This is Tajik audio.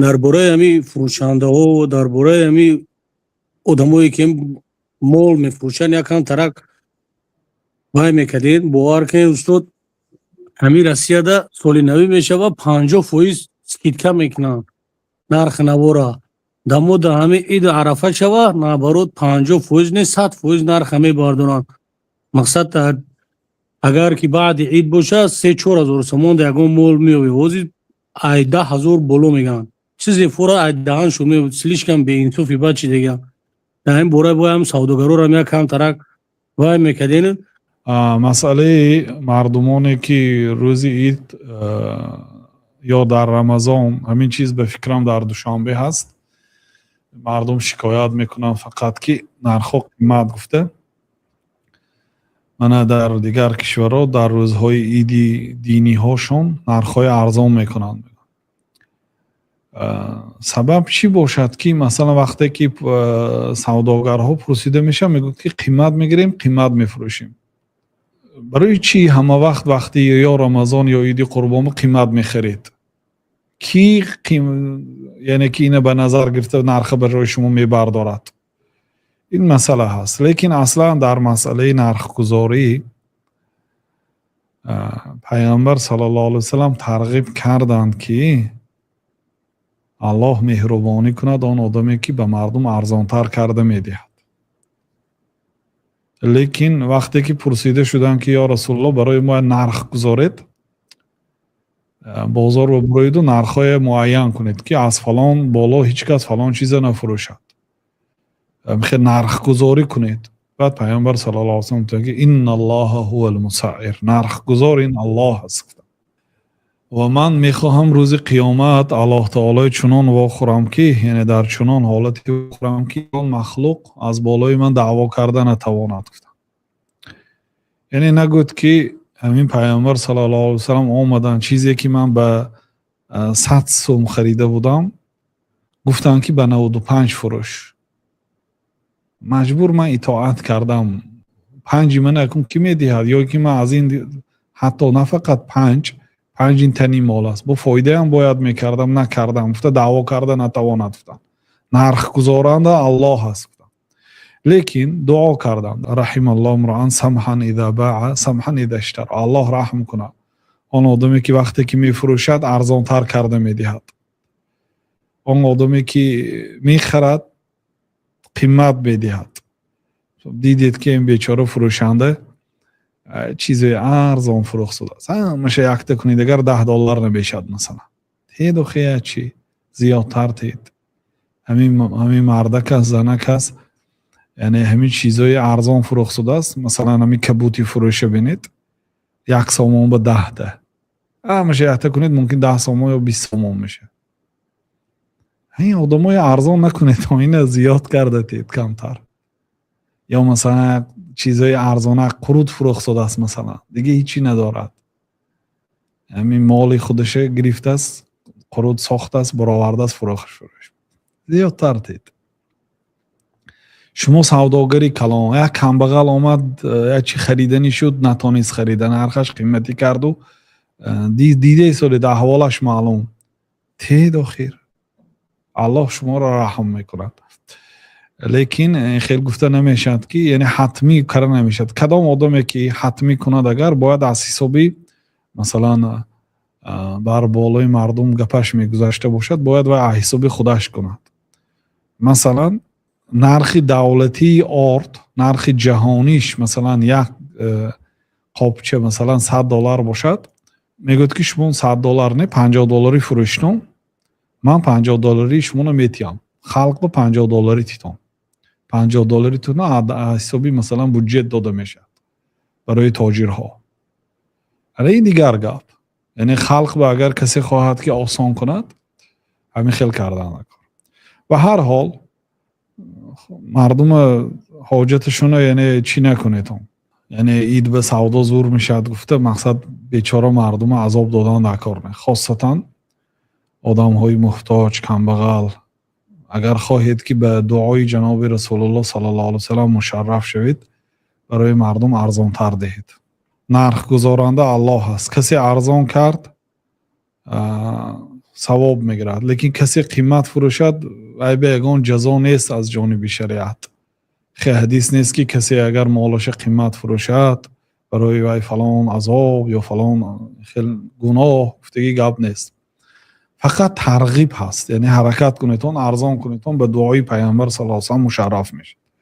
Дар бораи ҳами фурӯшандаҳо, дар бораи ҳами одамое, ки мол мефурӯшанд, якам тарак вай мекардед. Бовар кунед, устод, ҳами Россияда соли навӣ мешава, 50% скидка мекунанд нархи навора. Дамо да ҳами иду арафа шава, наоборот, 50% не, 100% нарха мебардоранд. Мақсад, агар ки баъди ид боша, 3-4 ҳазор сомон да ягон мол меёбӣ, ҳозир ай 10 000 боло мегӯянд. Чизе фура ай даҳан шуд, слишком беинсофи. Баъд чи дега, дар ин бора боям савдогарорам як кам тарак вай мекарден. Масъалаи мардумоне, ки рӯзи ид ё дар Рамазон, ҳамин чиз ба фикрам дар Душанбе ҳаст, мардум шикоят мекунанд, фақат ки нархҳо қимат гуфта. Мана, дар дигар кишварҳо дар рӯзҳои иди диниҳошон нархҳои арзон мекунанд. Сабаб чӣ бошад, ки масалан, вақте ки савдогарҳо пурсида мешаванд, мегӯяд, ки қимат мегирем, қимат мефурӯшем. Барои чӣ ҳама вақт вақти ё Рамазон ё иди Қурбон қимат мехаред? Кӣ, яъне ки ина ба назар гирифта нарха барои шумо мебардорад? Ин масъала ҳаст, лекин аслан дар масъалаи нархгузорӣ Пайғамбар саллаллоҳу алайҳи васаллам тарғиб карданд, ки Аллоҳ меҳрубонӣ кунад он одаме, ки ба мардум арзонтар карда медиҳад. Лекин вақте ки пурсида шуданд, ки ё Расулуллоҳ, барои мо нарх гузоред, бозорро бироеду нархҳое муайян кунед, ки аз фалон боло ҳеҷ кас фалон чиза нафурӯшад, хел нархгузорӣ кунед. Баъд Пайғамбар саллаллоҳу алайҳи васаллам гуфтанд, ки инналлоҳа ҳувал мусаъир, нархгузор ин Аллоҳ аст. Ва ман мехоҳам рӯзи қиёмат Аллоҳ таолои чунон вохӯрам, ки яъне дар чунон ҳолате вохӯрам, ки он махлуқ аз болои ман даъво карда натавонад, гуфтам. Яъне нагӯд, ки ҳамин Пайғамбар саллаллоҳу алайҳи васаллам омаданд, чизе ки ман ба 100 сум харида будам, гуфтанд, ки ба 95 фурӯш, маҷбур ман итоат кардам. Панҷи ман акун кӣ медиҳад? Ё ки ман аз ин ҳатто на фақат панҷ, панҷ ин тани мол аст, бо фоидаам бояд мекардам, накардам, гуфта даъво карда натавонад, гуфтам. Нархгузоранда Аллоҳ аст, гуфтам. Лекин дуо кардам: раҳималлоҳу мраан самҳан иза баа, самҳан иза иштара. Аллоҳ раҳм кунад он одаме, ки вақте ки мефурӯшад, арзонтар карда медиҳад, он одаме, ки мехарад, қимат медиҳад. Дидед, ки ин бечора фурӯшанда чизе арзон фурӯхт шудааст. Ҳамаша якта кунед, агар 10 доллар намешад, масалан, теду хея чи зиёдтар тед. Ҳамин мардак аст, занак аст, яъне ҳамин чизҳои арзон фурӯхт шудааст. Масалан, ҳамин кабути фурӯша бинед, 1 сомон ба 10 та, ҳамаша якта кунед, мумкин 10 сомон ё 20 сомон мешавад. Ин одамои арзон накунед, ина зиёд карда тед камтар. Ё масалан, чизҳои арзона, қурут фурӯхт шудааст, масалан, дига ҳичи надорад, ҳамин моли худаша гирифтааст, қурут сохтааст, баровардааст, фурӯхт, зиёдтар тед. Шумо савдогари калон, як камбағал омад, як чи хариданӣ шуд, натонист харида, нархаш қиматӣ карду, дида истодед, аҳволаш маълум, тед. Охир Аллоҳ шуморо раҳм мекунад. Лекин хел гуфта намешавад, ки яъне ҳатмӣ карда намешавад. Кадом одаме ки ҳатмӣ кунад, агар бояд аз ҳисоби масалан бар болои мардум гапаш мегузашта бошад, бояд вай аз ҳисоби худаш кунад. Масалан, нархи давлатии орд, нархи ҷаҳониш, масалан, як қопча, масалан, 100 доллар бошад, мегӯяд, ки шумо 100 доллар не, 50 долларӣ фурӯштон, ман 50 долларии шуморо метиҳам, халқ ба 50 долларӣ титон. 50 доллари туна аз ҳисоби, масалан, буҷет дода мешавад барои тоҷирҳо. Ала ин дигар гап. Яъне халқ ба агар касе хоҳад, ки осон кунад, ҳамин хел кардан кор. Ба ҳар ҳол, мардума ҳоҷаташонро яъне чӣ накунедон. Яъне ид ба савдо зур мешавад гуфта, мақсад, бечора мардума азоб додан дар кор не, хосатан одамҳои муҳтоҷ, камбағал. Агар хоҳед, ки ба дуои ҷаноби Расулуллоҳ саллаллоҳу алайҳи васаллам мушарраф шавед, барои мардум арзонтар диҳед. Нархгузоранда Аллоҳ аст. Касе арзон кард, Савоб мегирад. Лекин касе қимат фурӯшад, вай ба ягон ҷазо нест аз ҷониби шариат. Хе, ҳадис нест, ки касе агар молаша қимат фурӯшад, барои вай фалон азоб ё фалон хел гуноҳ гуфтагӣ гап нест. Фақат тарғиб ҳаст, яъне ҳаракат кунедон, арзон кунедон, ба дуои Пайғамбар саллаллоҳу алайҳи васаллам мушарраф мешавад.